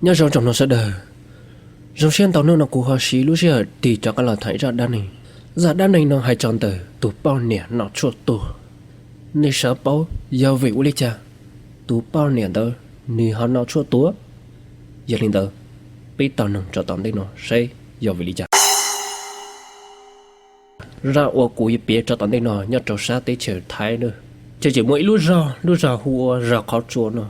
Nyob zoo tsoom mloog sawv daws, zoo siab ntau hnub no kuv ho siv lub sij hawm tig rov qab los tham ib zaj dab neeg. Zaj dab neeg no hais txog ntawm tus poj niam nom tshuaj tuag. Nej xav paub yog vim ua li cas tus poj niam ntawd nws ho nom tshuaj tuag? Yog li ntawd, peb tos mloog rau tom ntej no saib yog vim li cas. Zaj uas kuv yuav piav rau tom ntej no nyob rau sab teb chaws Thaib na, ces tseem muaj ib lub zos, lub zos hu ua zos Qhov Tsua no,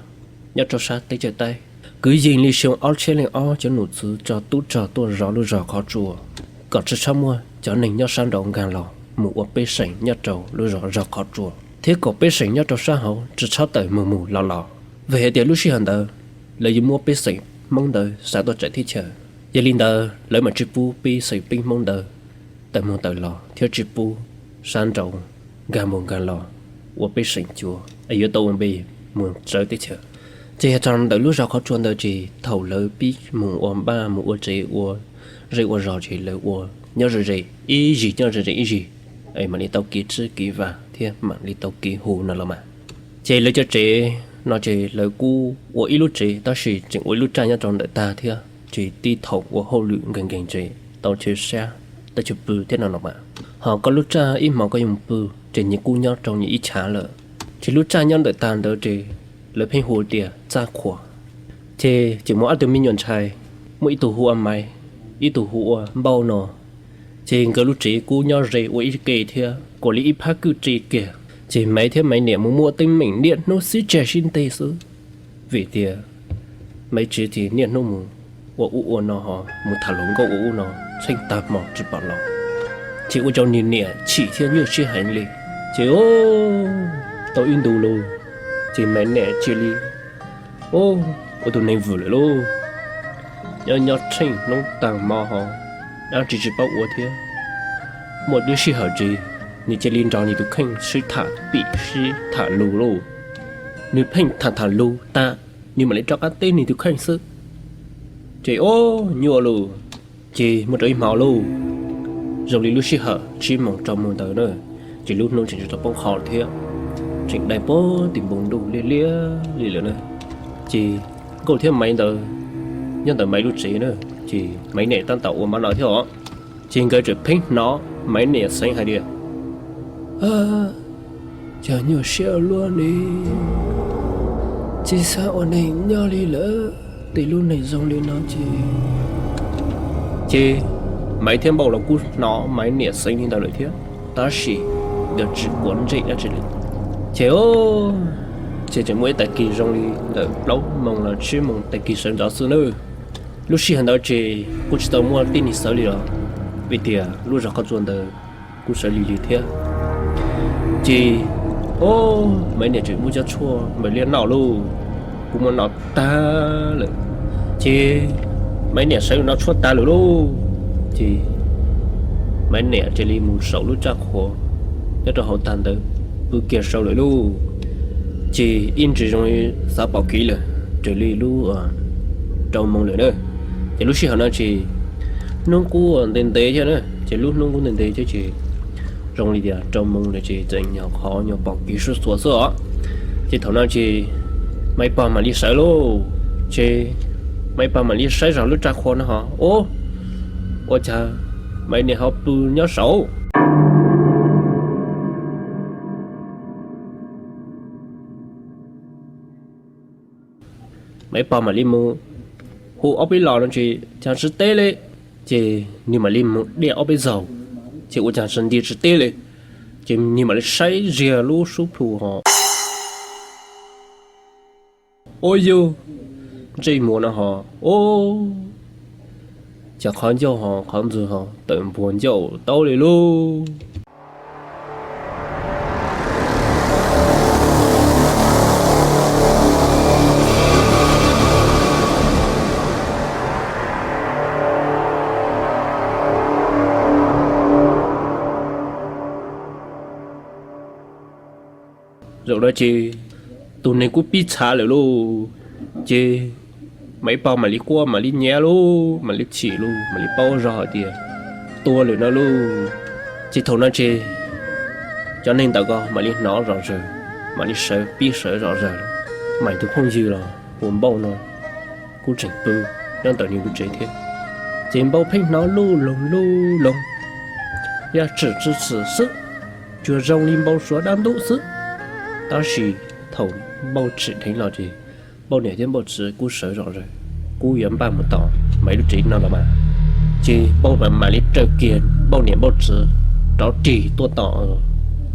nyob rau sab teb chaws Thaib. Kwv yees li xyoo ob txhiab leej ob, cov nom tswv tso tub rog tuaj zov lub zos Qhov Tsua kom tsis txhob muaj cov neeg nyob sab nraud nkag los mus ua pej xeem nyob rau lub zos, zos Qhov Tsua, thiab kom pej xeem nyob rau sab hauv tsis txhob tawm mus mus los los, vim hais tias lub sij hawm ntawd lawv yuav muab pej xeem Hmoob ntawd xa tuaj txawv teb chaws. Yog li ntawd lawv mam tsis pub pej xeem peb Hmoob ntawd tawm mus tawm los thiab tsis pub sab nraud nkag mus nkag los ua pej xeem cuav es yuav tau ua npe mus txawv teb chaws. Ces yog txog ntawm lub zos Qhov Tsua ntawd ces thaum lawv pib mus ua npaj mus ua tsev ua zej ua zos ces lawv ua nyob ze ze ib zig, nyob ze ze ib zig, es mam li tau kev tsib kev vam thiab mam li tau kev hu no los mas. Ces lawv cov tsev no ces lawv kuj ua ib lub tsev tab sis tseem ua ib lub tsaj nyob rau ntawm tag thiab, ces tib thaum ua hauj lwm nkees nkees ces tau chaw sab, tau chaw pw thiab no los mas. Ho koj lub tsaj ib hmos koj yuav mus pw ces nyias kuj nyob rau nyias ib chav lawm. Ces lub tsaj nyob ntawm tag ntawd ces lawv pheej hu tias txaj qhuas. Ces tseem muaj ob tug me nyuam ntxhais, muaj ib tug hu ua Maiv, ib tug hu ua Npauj no. Ces nkawd lub tsev kuj nyob ze ua ib ke thiab, kuj li ib phab kwj tse kiag. Ces Maiv thiab Maiv niam mus muaj teeb meem niaj hnub sib tseg sib nteg xwb, vim tias Maiv tsev ces niaj hnub mus ua ub ua no ho mus tham hluas nkauj ua ub no, tsheej tag hmo tsis pom los. Ces ua rau nws niam chim thiab nyuaj siab heev li. Ces tau ib ntus los, ces Maiv niam cia li ua tus neeg vwm lawm lauj. Nyob nyob tsheej hnub tag hmo ho dab tsi tsis paub ua thiab. Muaj lub sij hawm ces nws cia li nrog nws tus kheej sib tham pim sib tham lus lauj. Nws pheej tham tham lus tas, nws mam li rov qab teb nws tus kheej xwb. Ces o, nyuaj lauj. Ces muaj rau ib hmo lauj, zoo li lub sij hawm tsib moos rau moos ntawd na, ces lub hnub tseem tsis tau poob qho thiab, tseem dai puag tim npoo ntuj liab liab li lawm na. Ces Nkauj thiab Maiv ntawd nyob ntawm Maiv lub tsev na, ces Maiv niam tab tom ua mov no thiab os. Ces nkawd tseem pheej hnov Maiv niam xeev hais tias, yog nyuaj siab luaj li, tsis xav ua neeg nyob li lawm, tej lub neej zoo li no ces. Ces Maiv thiab Npauj los kuj hnov Maiv niam xeev li ntawd lawm thiab, tab sis nkawd tsis quav ntsej dab tsi li. Ces o, ces tseem muaj ib tag kis zoo li ntawm plaub moos los tsib moos tag kis sawv ntxov xwb na. Lub sij hawm ntawd ces kuj tsis tau muaj tib neeg sawv li los, vim tias lub zos Qhov Tsua ntawd kuj sawv lig lig thiab. Ces o, Maiv niam tseem muab cov tshuaj npaws liab noj lauj, kuj muab noj tag lawm. Ces Maiv niam sawv noj tshuaj tag lawm lauj, ces Maiv niam cia li mus saum lub tsaj qhuav nyob rau hauv tag ntawd pw kiag saud lawm lauj. Ces ib ntsis zoo li xav pom kev lawm, raws li lub rau moos lawm na. Ces lub sij hawm no ces hnub kuj ntev ntev thiab na, ces lub hnub kuj ntev ntev thiab ces zoo li tias rau moos lawm ces tseem nyuag qhov nyuag pom kev sub xuav xwb os. Ces thaum no ces Maiv pog mam li sawv lauj. Ces Maiv pog mam li saib zog lub tsaj qhuav no ho, o, ua cas Maiv niam ho pw nyob saud. Maiv pog mam li mus hu ob peb los no ces cas tsis teb li. Ces nws mam li mus diaj ob peb zaug, ces ua cas tsis nti tsis teb li. Ces nws mam li saib ziag lub sub plhu ho, o yug, ntsej muag no ho, o, cas qhov ncauj ho qhov ntswg ho tawm npuag ncauj tau li lauj. Zaum no ces tus neeg kuj pib txhav lawm lauj. Ces Maiv Pog mam li quaj mam li nyiav lauj, mam li chim lauj, mam li paub zog hais tias tua lawm no lauj. Ces thaum no ces cov neeg ntawd ko mam li hnov zom zaws, mam li sawv pib sawv zom zaws. Maiv tus phooj ywg los hu ua Npauj no kuj tseem pw nyob ntawm nws lub tsev thiab. Ces Npauj pheej hnov luj loog luj loog, yaj tswm tsw xwm xwb, tsuas zoo li npau suav dab ntub xwb. Tab sis thaum Npauj tsim dheev los ces Npauj niam thiab Npauj txiv kuj sawv zom zaws, kuj yuav npaj mus tom Maiv lub tsev no los mas. Ces Npauj mam li raws kiag Npauj niam Npauj txiv rov rig tuaj tom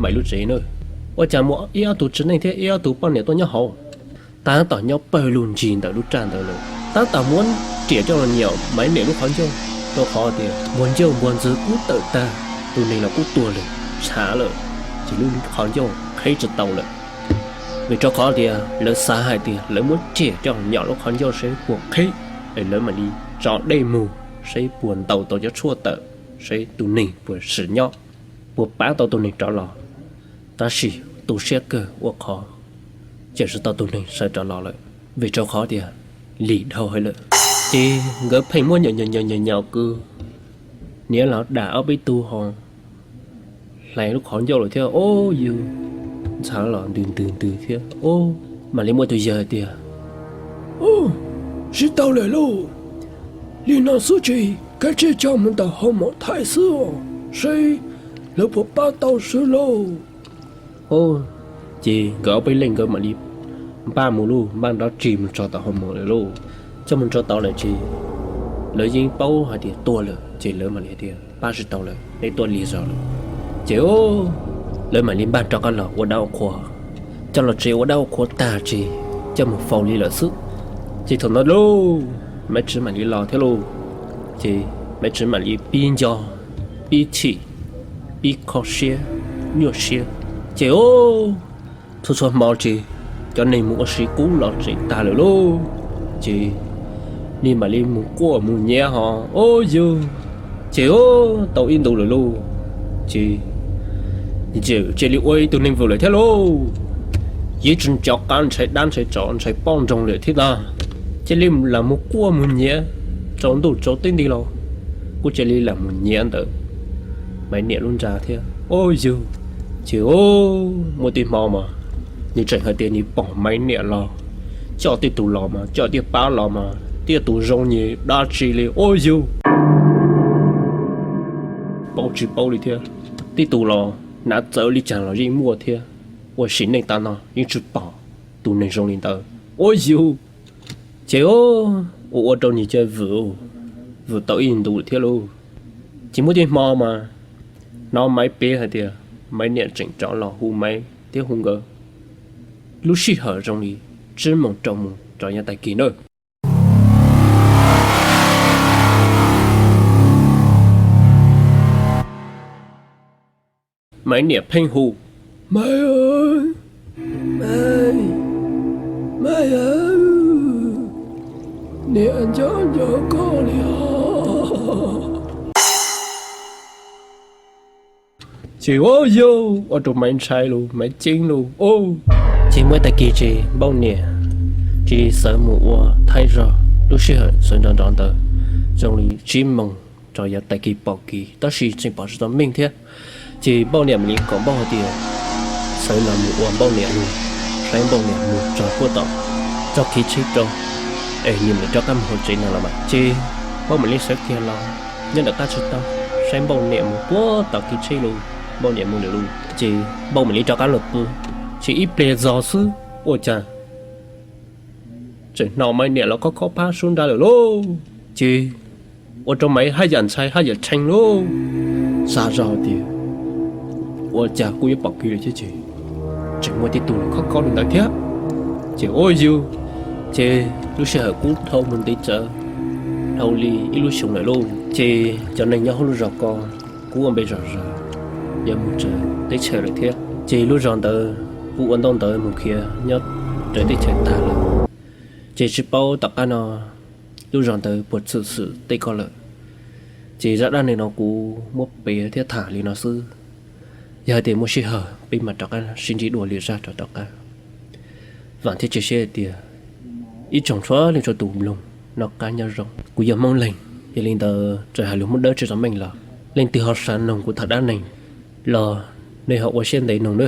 Maiv lub tsev na. Ua cas muaj ib ob tug txiv neej thiab ib ob tug poj niam tuaj nyob hauv, tab tom nyob pawg lug ntsis ntawm lub raj ntawd lawm, tab tom muab riam coj los nyom Maiv niam lub qhov ncauj, rau qhov tias npuag ncauj npuag ntxwg kuj tawm tag, tus neeg los kuj tuag lawm, tshav lawm, ces lub qhov ncauj qheb tsis tau lawm. Vim rau qhov tias lawv xav hais tias lawv muab riam coj los nyom lub qhov ncauj seb puas qheb, es lawv mam li tso dej mus seb puas ntaus tau cov tshuaj tawm, seb tus neeg puas sim nyob, puas pab tau tus neeg rov los. Tab sis tu siab kawg ua qhov cia tsis tau tus neeg sawv rov los lawm, vim rau qhov tias lig dhau heev lawm. Ces nkawd pheej muab nyom nyom nyom kwv, niam los dam ob peb tug ho hlais lub qhov ncauj lawm thiab, ob yug ntxhais los ntws ntws ntws thiab. Ob, mam li muaj tus yawg hais tias, Tsis tau lawm lauj, li no xwb ces kav tsij coj mus ntawm hoo maum thaij xwb, seb lawv puas pab tau xwb lauj. Ces nkawd ob peb leej nkawd mam li npaj mus lauj, npaj nrov rig mus txog tom hoo maum lawm lauj. Coj mus txog tod lawm ces lawv yeej paub hais tias tuag lawm, ces lawv mam li tias, Pab tsis tau lawm, neb tuaj lig zog lawm. Ces lawv mam li npaj rov qab los ua dab ua qhua. Coj los tsev ua dab ua qhua tag ces coj mus faus li lawm xwb. Ces thaum ntawd lauj, Maiv Tsiv mam li los thiab lauj. Ces Maiv Tsiv mam li pib nco, pib chim, pib kho siab, nyuaj siab. Ces txhua txhua hmo ces cov neeg mus ua si kub los tsev tag lawm lauj. Ces nws mam li mus quaj mus nyiav ho, ob yug, ces tau ib ntus lawm lauj. Ces cia li ua ib tug neeg vwm lawm thiab lauj. Yeej tsis nco qab ntshai dab ntshai tsov ntshai poj nroog lawm thiab ntag. Cia li lam mus quaj mus nyiav, tsaus ntuj tsaus teb nti los kuj cia li lam mus nyiav ntawm Maiv niam lub ntxa thiab, ob yug. Ces muaj tej hmo mas nws tseem hais tias nws pom Maiv niam los, coj tej tus los mas coj tiaj pab los mas tiaj tus zoo nyias dab tsi li, ob yug. Paub tsis paub li thiab, tej tus los hnav txawv li cas los yeej muaj thiab. Ua sim neej tas no yeej tsis pom tus neeg zoo li ntawd, ob yug. Ces ua ua rau nws cia vwm, vwm tau ib ntus thiab lauj. Ces muaj tej hmo mas hnov Maiv piav hais tias Maiv niam tseem rov los hu Maiv thiab hu nkawd lub sij hawm zoo li tsib moos rau moos rau yav tag kis na. Maiv niam pheej hu, Maiv, Maiv, Maiv, niam nco nco koj li os. Ces ua yug ua rau Maiv ntshai lauj, Maiv ceeb lauj. Ces muaj tag kis ces Npauj niam cia li sawv mus ua thaij zog, lub sij hawm sawv nrov nrov ntawd zoo li tsib moos rau yav tag kis pom kev tab sis tseem pom tsis tau meej thiab. Ces Npauj niam mam li kom Npauj hais tias sawv los mus ua Npauj niam lug, saib Npauj niam mus txog puag tom txoj kev tsheb rau, es nws mam rov qab mus hauv tsev no los mas. Ces Npauj mam li sawv kiag los nyob nram qab tsis tau, saib Npauj niam mus puag tom kev tsheb lug, Npauj niam mus lawm lauj. Ces Npauj mam li rov qab los pw, ces ib pliag zog xwb ua cas tseem hnov Maiv niam los khob khob phab sub nrad lawm lauj. Ces ua rau Maiv haj yam ntshai haj yam tshee lauj, xav zog tias ua cas kuj yuav pom kev lawm thiab ces tseem muaj tej tug los khob khob li ntawd thiab. Ces ua yug, ces lub sij hawm kuj dhau mus ntev tsawv, dhau li ib lub xyoo lawm lauj. Ces cov neeg nyob hauv lub zos ko kuj ua npe zom zaws, yuav mus txawv teb chaws lawm thiab. Ces lub zos ntawd kuj ua ntaub ntawv mus khiav nyob raws teb chaws tag lawm. Ces tsis paub tom qab no lub zos ntawd puas txhwm xwm tej ko lawm. Ces zaj dab neeg no kuv muab piav thiab tham li no xwb. Yog hais tias muaj sij hawm peb mam rov qab sib ntsib dua lwm zaj rov rov qab. Vam thiab cia siab tias ib tsoom txhua leej txhua tus mloog noj qab nyob zoo. Kuv yog Hmoob Leeg, yog li ntawd txawm hais lus Hmoob Dawb tsis tau meej los leej twg ho xav noog kuv tham dab neeg los nej ho ua siab ntev noog na.